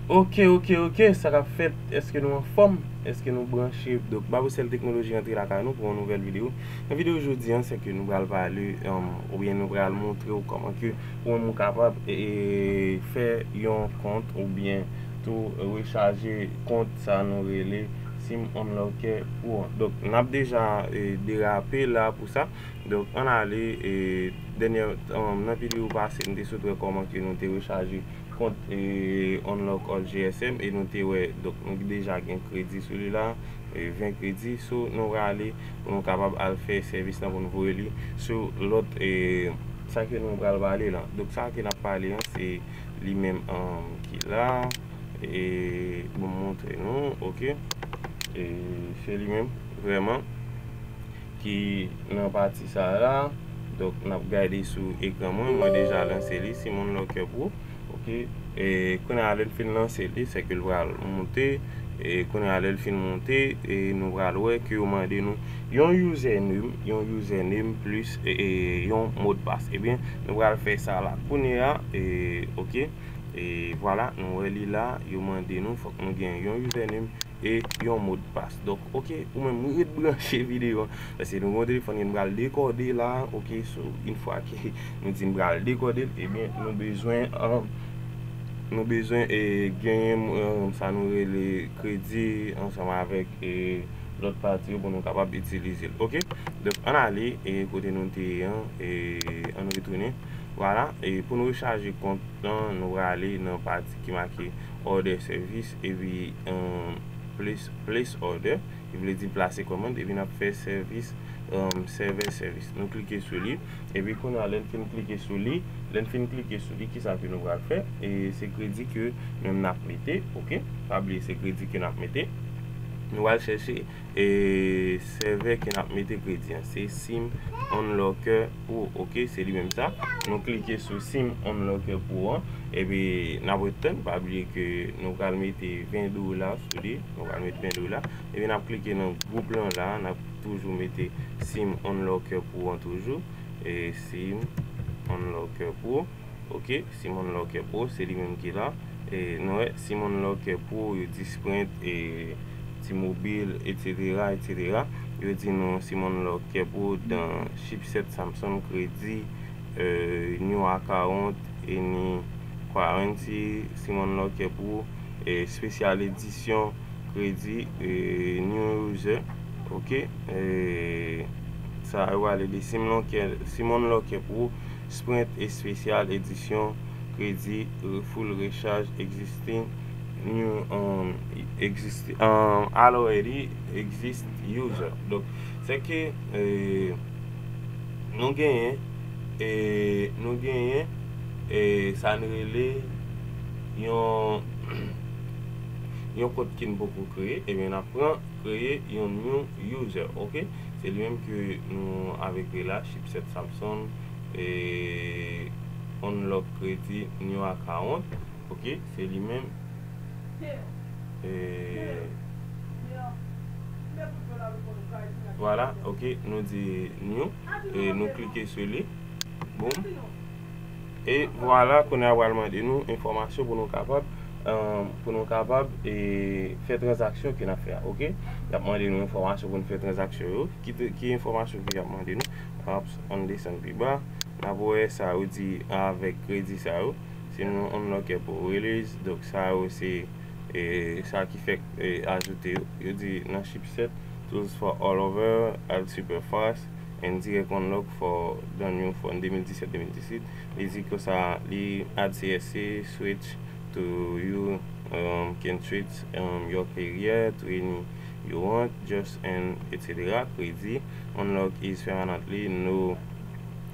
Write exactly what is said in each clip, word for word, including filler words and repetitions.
Ok, ok, ok, sa k ap fèt? Èske nou anfòm? Èske nou branche? Donk, Babocel Teknoloji rantre lakay nou pou yon nouvèl videyo. Nan videyo jodi an, se ke nou pral pale, um, oubyen nou pral montre w kòman ke ou menm ou kapab e, e, fè yon kont oubyen tou rechaje kont sa nou rele Sim Unlocker Pro. Donk, n ap deja e, derape la pou sa. Donk, ann ale, e, dènyè, um, nan videyo pase, nou te sot wè kòman ke nou te rechaje kont e, Unlock All G S M e nou te wè, donk, nou deja gen kredi sou li la, e, ven kredi. So, nou prale pou nou kapab al fè sèvis lan pou nou voye li sou lòt, e, sa ke nou pral pale la. Donk, sa ke n ap pale an, se li menm, um, ki la, e, bon, m montre nou, ok? E, se li menm, vrèman, ki nan pati sa la. Donk, n ap gade sou ekran mwen, mwen deja lanse li, Sim Unlocker Pro. Ok, e kounye a lè n fin lanse li, se ke l pral monte. E kounye a lè l fin monte, e nou pral wè ke yo mande nou yon username, yon username plis e, e yon modpas. Ebyen, nou pral fè sa la kounye a, e, ok. E vwala, nou wè li la, yo mande nou, fòk nou gen yon username e yon modpas. Donk, ok, ou menm, ou ret branche videyo an. Paske nou gen yon telefòn ke n pral dekòde la, ok, so, yon fwa ke nou di n pral dekòde l, ebyen, nou bezwen, um, nou bezwen, e, genyen, um, sa nou rele kredi ansanm avèk, e, lòt pati yo pou nou kapab itilize l, ok? Donk, ann ale, e, kote nou te ye an, e, ann retounen. Vwala, e, pou nou rechaje kont lan, nou prale nan pati ki make Order Service, epi, um, place, place order, ki vle di plase kòmand, epi n ap fè sèvis, um, server service. Nou klike sou li, epi kounye a, lè n fin klike sou li, lè n fin klike sou li, kisa ke nou pral fè? E se kredi ke nou menm n ap mete, ok? Pa bliye, se kredi ke n ap mete. Nou pral chèche e sèvè ke n ap mete kredi an, se Sim Unlocker Pro, ok, se li menm sa. Nou klike sou Sim Unlocker Pro an, epi n ap ret tann, pa bliye ke nou pral mete ven dola sou li, nou pral mete ven dola, epi n ap klike nan gwoup lan la, n ap toujou mete Sim Unlocker Pro an toujou, e Sim Unlocker Pro. Ok, Sim Unlocker Pro, se li menm ki la. E nou wè, Sim Unlocker Pro, yo di Sprint, e T-Mobile, et cetera, et cetera. Yo di nou Sim Unlocker Pro dan chipset Samsung, kredi, e, new account, any quarantine, Sim Unlocker Pro, e, special edition, kredi, e, new user. Ok, e, sa yo pale de Sim Unlocker, Sim Unlocker Pro, Sprint Special Edition, kredi, e, full recharge, existing, new, um, existing, um, already exist user. Donk, se ke, e, nou genyen, e, nou genyen, e, sa n rele yon, yon kont ki n poko kreye, ebyen, n ap pran kreye yon new user, ok? Se li menm ke nou avek li la, chipset Samsung, e, unlock kredi new account, ok? Se li menm. E, vwala, ok, nou di new, e nou klike sou li. Boom. E vwala, kounye a pral mande nou enfòmasyon pou nou kapab, e, pou nou kapab, e, fè tranzaksyon ke n ap fè a, ok? Y ap mande nou enfòmasyon pou nou fè tranzaksyon yo. Ki, ki enfòmasyon ke y ap mande nou? Ops, ann desann pi ba. N ap wè sa yo di avèk kredi sa yo. Se nou unlock pou release. Donk, sa yo se, e, sa ki fèk, e, ajoute yo. Yo di nan chipset, tools for all over, al super fast, and direct unlock for the new phone de mil disèt de mil dizuit. Li di konsa, li add C S C switch to you, um, can switch, um, your carrier to any you want, just and et cetera. Kredi, unlock is permanently no,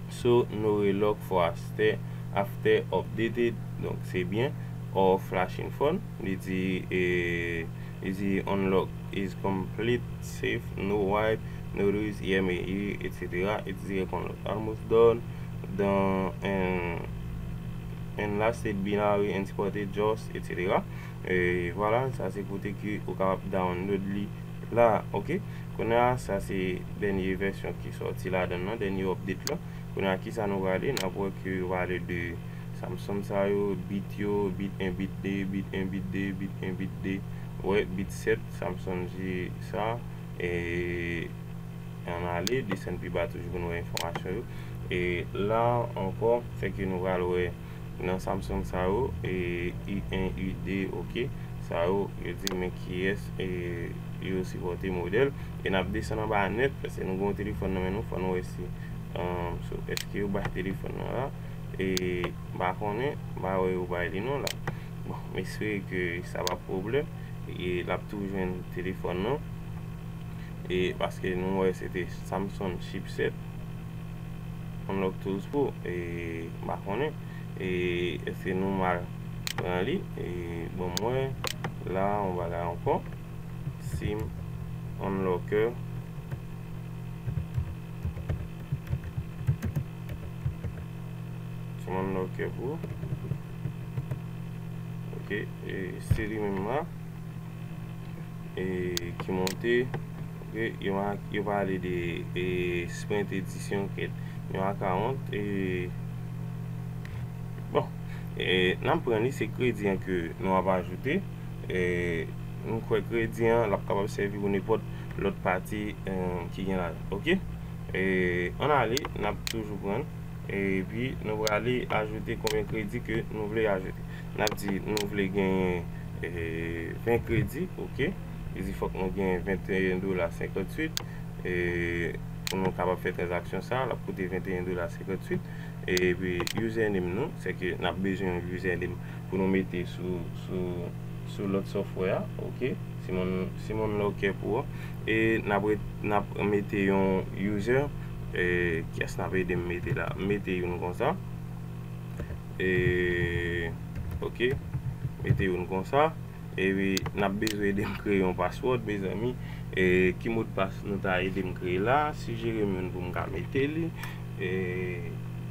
so no relock for after, after updated. Donk, se byen. Or flashing phone, li di, e, li di unlock is complete, safe, no wipe, no lose, E M A E, et cetera. It's direct unlock. Almost done. Done and, and lasted binary and supported just, et cetera. E vwala, sa se kote ke ou kapab download li la, ok? Kounye a, sa se dènye vèsyon ki sòti ladan l nan, dènye update la. Kounye a, kisa nou prale? N ap wè ke yo pale de Samsung sa yo, bit yo, bit en, bit de, bit en, bit de, bit en, bit de. Wè, bit sèt, Samsung G sa. E ann ale, desann pi ba toujou pou nou wè enfòmasyon yo. E la ankò, fè ke nou pral wè nan Samsung sa yo, e U en, U de, oke. Sa yo, yo di men kiyès, e yo sipòte modèl. E n ap desann anba nèt, paske nou gen yon telefòn nan men nou, fò nou wè si, um, so, èske yo bay telefòn nan la. E m pa konnen, m pa wè yo bay li non la. Bon, m espere ke sa p ap pwoblèm. E l ap tou jwenn telefòn nan. E paske nou wè se te Samsung chipset Unlock Tools Pro. E m pa konnen. E èske nou mal pran li? E bon, mwen la, yon bagay ankò. Sim Unlocker. Sim Unlocker Pro. Ok, e se li menm la. E ki monte. Ok, yo ma-, yo pale de, e, Sprint Edition, kèt. Yon account, e, bon, e, n ap pran li, se kredi an ke nou ap ajoute. E, m kwè kredi an, l ap kapab sèvi pou nenpòt lòt pati, e, ki gen la. Ok? E, ann ale, n ap toujou pran. Epi, nou prale ajoute konbyen kredi ke nou vle ajoute. N ap di nou vle genyen, e, ven kredi, ok? Li di fòk nou genyen venteyen dola senkantuit, e, pou nou kapab fè tranzaksyon sa, l ap koute venteyen dola senkantuit. Epi, username nou, se ke n ap bezwen yon username pou nou mete sou, sou, sou lòt software a, ok? Simon, Simon Locker Pro. E n ap ret-, n ap mete yon user, e, kiyès n ap ede m mete la? M mete youn konsa. E, ok. Mete youn konsa. Epi, n ap bezwen ede m kreye yon password, mezanmi. E, ki modpas nou ta ede m kreye la? Sijere m youn pou m ka mete li. E,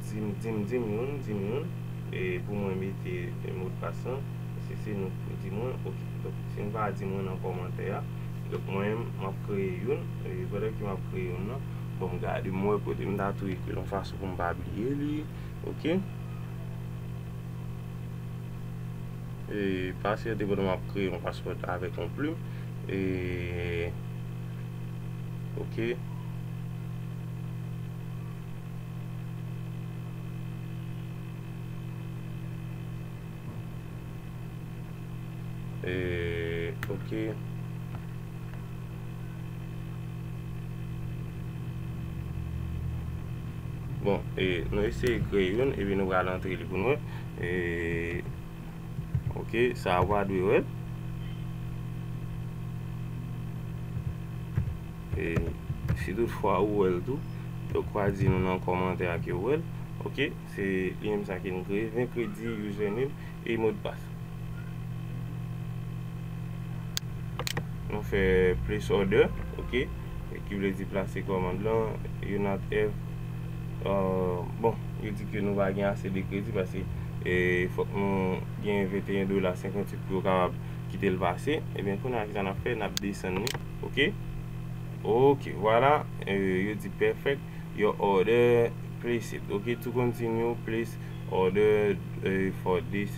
di m, di m, di m youn, di m youn. E, pou mwen mete modpas lan. Se, se nou pou di mwen. Ok. Donk, si n pa di mwen nan kòmantè a. Donk, mwen menm, m ap kreye youn. E, pandan ke m ap kreye youn nan, bon, m gade, m wè kote m ta tou ekri l yon fason pou m pa bliye li. Ok? E, pasyante pandan m ap kreye yon password avèk yon plim. E, ok. E, ok. Bon, e, nou eseye kreye youn, epi nou pral antre li pou nou wè. E, ok, sa a w pa dwe wè l. E, si toutfwa ou wè l tou, donk w a di nou nan kòmantè a ke w wè l. Ok, se li menm sa ke nou kreye, ven kredi, username, e modpas. Nou fè place order, ok, e ki vle di plase kòmand lan, you not have, euh, bon, yo di ke nou pa gen ase de kredi paske, e, fòk nou gen venteyen dola senkantuit pou yo kapab kite l pase. Ebyen, kounye a, kisa n ap fè? N ap desann li, ok? Ok, vwala, e, yo di perfect. Your order, place it. Ok, to continue, place order, eh, for this,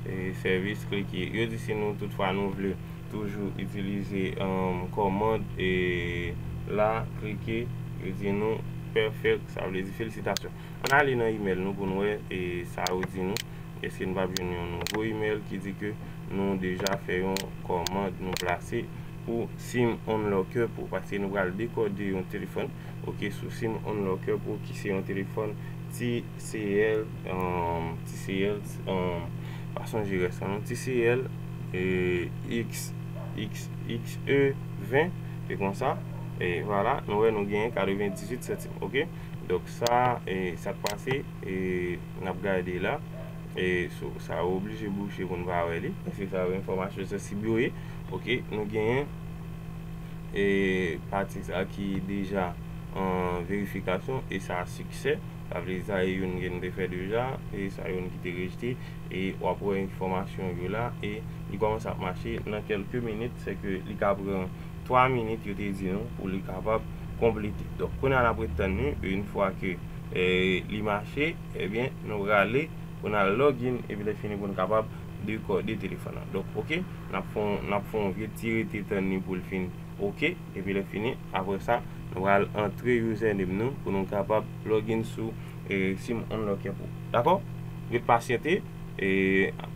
eh, service, click here. Yo di si nou toutfwa nou vle toujou itilize, um, kòmand, eh, la, klike, yo di nou perfect, sa vle di felisitasyon. Ann ale nan email nou pou nou wè, eh, sa yo di nou. Èske nou p ap jwenn yon nouvo email ki di ke nou deja fè yon kòmand nou plase pou Sim Unlocker Pro, paske nou pral dekode yon telefòn, ok, sou Sim Unlocker Pro ki se yon telefòn T C L, um, T C L, um, pa sonje rès la non, T C L, e, X, X, X E ven, e konsa, e vwala, nou wè nou genyen katrevendizuit santim, ok? Donk sa, e, sa k pase, e, n ap gade la. E, so, sa yo oblije bouche pou n pa wè li. Paske sa yo enfòmasyon sansib yo ye. Ok, nou genyen, e, pati sa ki deja an verifikasyon, e sa siksè. Sa vle di sa e youn ke n te fè deja, e sa youn ki te rejte. E w ap wè enfòmasyon yo la, e li kòmanse ap mache nan kèlke minit, sèke li ka pran twa minit, yo te di nou, pou li kapab konplete. Donk, kounye a n ap ret tann li, e yon fwa ke, e, li mache, ebyen, nou prale pou n al login, epi lè fini pou n kapab dekòde telefòn nan. Donk, oke, n ap fè yon, n ap fè yon vye ti rete tann li pou l fin oke, epi lè fini, apre sa, nou pral antre username nou pou nou kapab login sou, e, Sim Unlocker Pro. Dakò? Ret pasyante, e,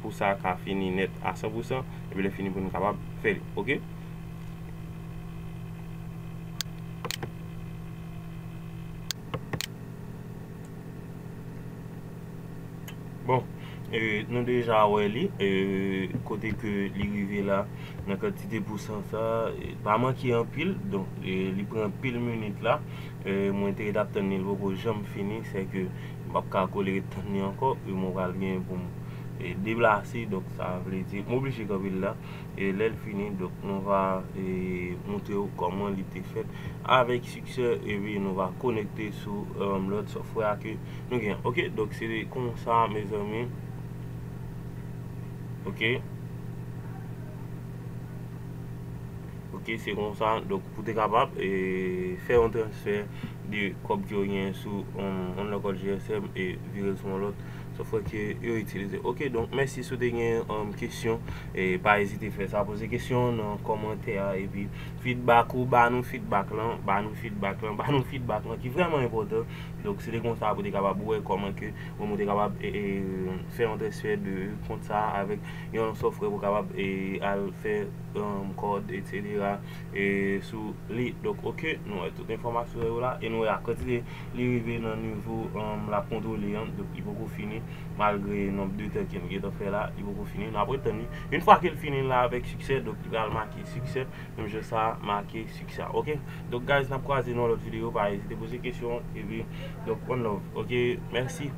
pou sa ka fini nèt a san pou san, epi lè fini pou nou kapab fè li, oke? Bon, e, nou deja wè li, e, kote ke li rive la, nan kantite pousan sa, e, pa manke anpil, donk, e, li pran anpil minit la, e, mwen te ret ap tann li, li poko janm fini, sèke m p ap ka kole ret tann li ankò, e, mwen pral gen pou m, e, deplase, donk sa vle di, m oblije kanpe l la, e lè l fini, donk, nou va, e, montre w kòman li te fèt avèk siksè, epi nou va konekte sou, e, lòt software ke nou gen. Oke, donk, se konsa, mezanmi. Oke. Oke, se konsa. Donk, pou te kapab, e, fè yon transfè de kòb ke w gen sou, um, yon lòt kòd G S M e vire l sou yon lòt software ke yo itilize. Oke, donk, mèsi si w te gen, um, kesyon, e pa ezite fè sa, poze kesyon nan kòmantè a, epi feedback ou, ba nou feedback lan, ba nou feedback lan, ba nou feedback lan, ki vrèman enpòtan. Donk, se te konsa pou te kapab wè kòman ke mwen, mwen te kapab, e, e, fè yon transfè de kont sa avèk yon software pou kapab, e, al fè, um, kòd, et cetera, e, sou li. Donk, oke, nou wè tout enfòmasyon yo la, e nou wè a kantite li rive nan nivo, um, l ap kontwole an, donk li poko fini, malgre nonb de tan ke nou gentan fè la, li poko fini, n ap ret tann li. Yon fwa ke l fini la avèk siksè, donk li pral make siksè, menm jan sa make siksè, oke? Donk, guys, n ap kwaze nan lòt videyo, pa ezite poze kesyon, epi, donk, one love, oke? Mèsi.